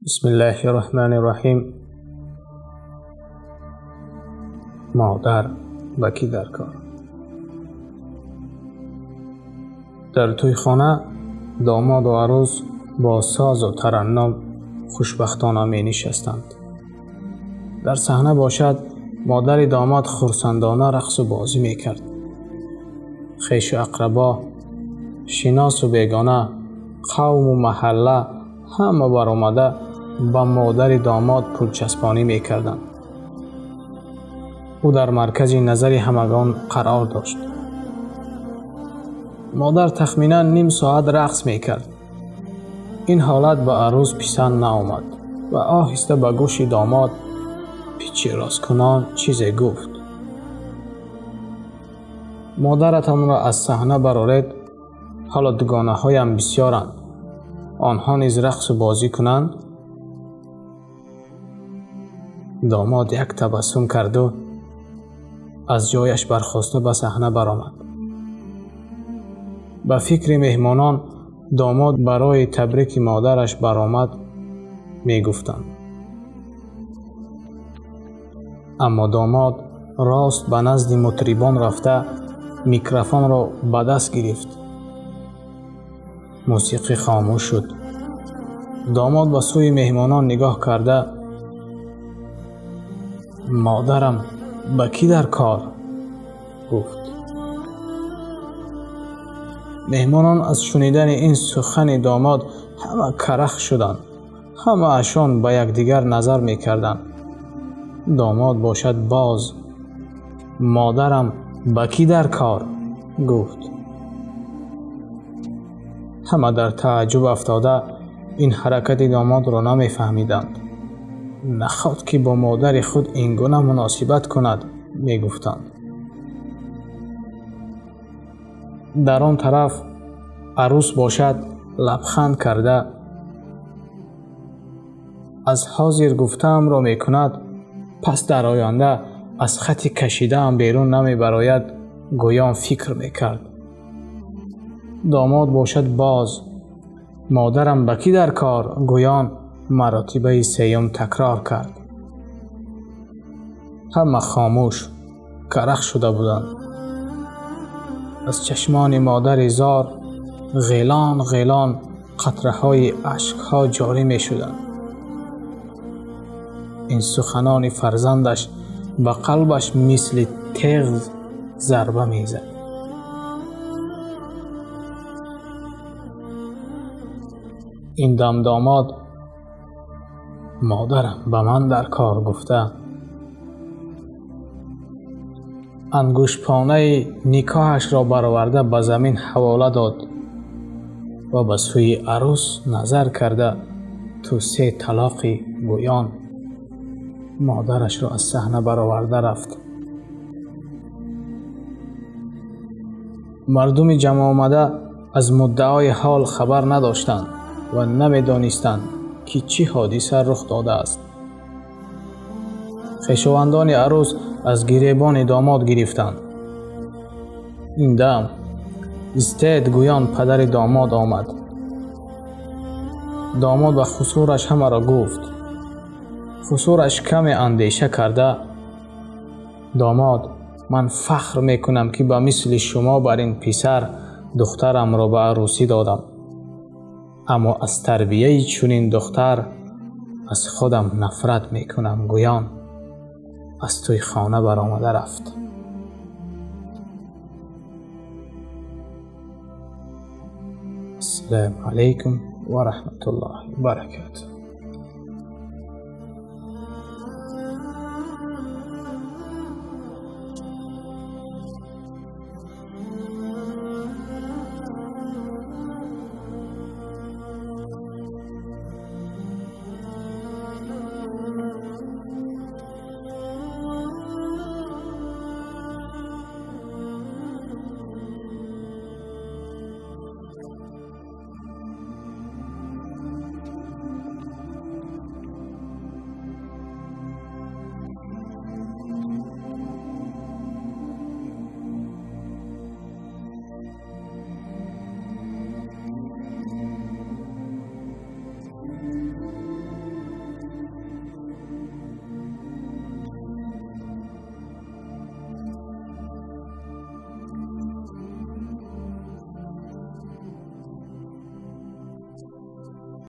Бисмиллаҳи роҳмани роҳим. Модар ба кӣ дар кор? Дар тӯйхона домоду арӯс бо созу тараннум хушбахтона менишастанд. Дар саҳна бошад, модари домод хурсандона рақсу бозӣ мекард. Хешу ақрабо, шиносу бегона, қавму маҳалла ҳама баромада ба модари домод пулчаспонӣ мекарданд. Ӯ дар маркази назари ҳамагон қарор дошт. Модар тахминан ним соат рақс мекард. Ин ҳолат ба арӯс писанд наомад ва оҳиста ба гӯши домод пичирросткунон чизе гуфт. Модаратонро аз саҳна бароред, ҳоло дугонаҳоям бисёранд, онҳо низ рақсу бозӣ кунанд. Домод як табассум карду аз ҷояш бархоста ба саҳна баромад. Ба фикри меҳмонон, домод барои табрики модараш баромад мегуфтанд. Аммо домод рост ба назди мутрибон рафта микрофонро ба даст гирифт. Мусиқӣ хомӯш шуд. Домод ба сӯи меҳмонон нигоҳ карда: модарам ба кӣ дар кор? Гуфт. Меҳмонон аз шунидани ин сухани домод ҳама карах шуданд. Ҳамаашон ба якдигар назар мекарданд. Домод бошад боз: модарам ба кӣ дар кор? Гуфт. Ҳама дар тааҷҷуб афтода ин ҳаракати домодро намефаҳмиданд. Наход ки бо модари худ ин гуна муносибат кунад, мегуфтанд. Дар он тараф арӯс бошад лабханд карда: аз ҳозир гуфтаамро мекунад, пас дар оянда аз хати кашидаам берун намебарояд, гӯён фикр мекард. Домод бошад боз: модарам ба кӣ дар кор? Гӯён маротибаи сеюм такрор кард. Ҳама хомӯш карах шуда буданд. Аз чашмони модари зор ғелон ғелон қатраҳои ашкҳо ҷорӣ мешуданд. Ин суханони фарзандаш ба қалбаш мисли теғ зарба мезад. Ин дам домод модарам ба ман дар кор гуфта ангуштпонаи никоҳашро бароварда ба замин ҳавола дод ва ба сӯи арӯс назар карда ту се талоқи гӯён модарашро аз саҳна бароварда рафт. Мардуми ҷамъомада аз муддаои ҳол хабар надоштанд ва намедонистанд, ки чӣ ҳодиса рух додааст. Хешовандони арӯс аз гиребони домод гирифтанд. Ин дам истед гӯён падари домод омад. Домод ба хусураш ҳамаро гуфт. Хусураш каме андеша карда: домод, ман фахр мекунам, ки ба мисли шумо бар ин писар духтарамро ба арӯсӣ додам, аммо аз тарбияи чунин духтар аз худам нафрат мекунам, гӯён аз тӯйхона баромада рафт. Ассалому алайкум ва раҳматуллоҳи ва баракатуҳ.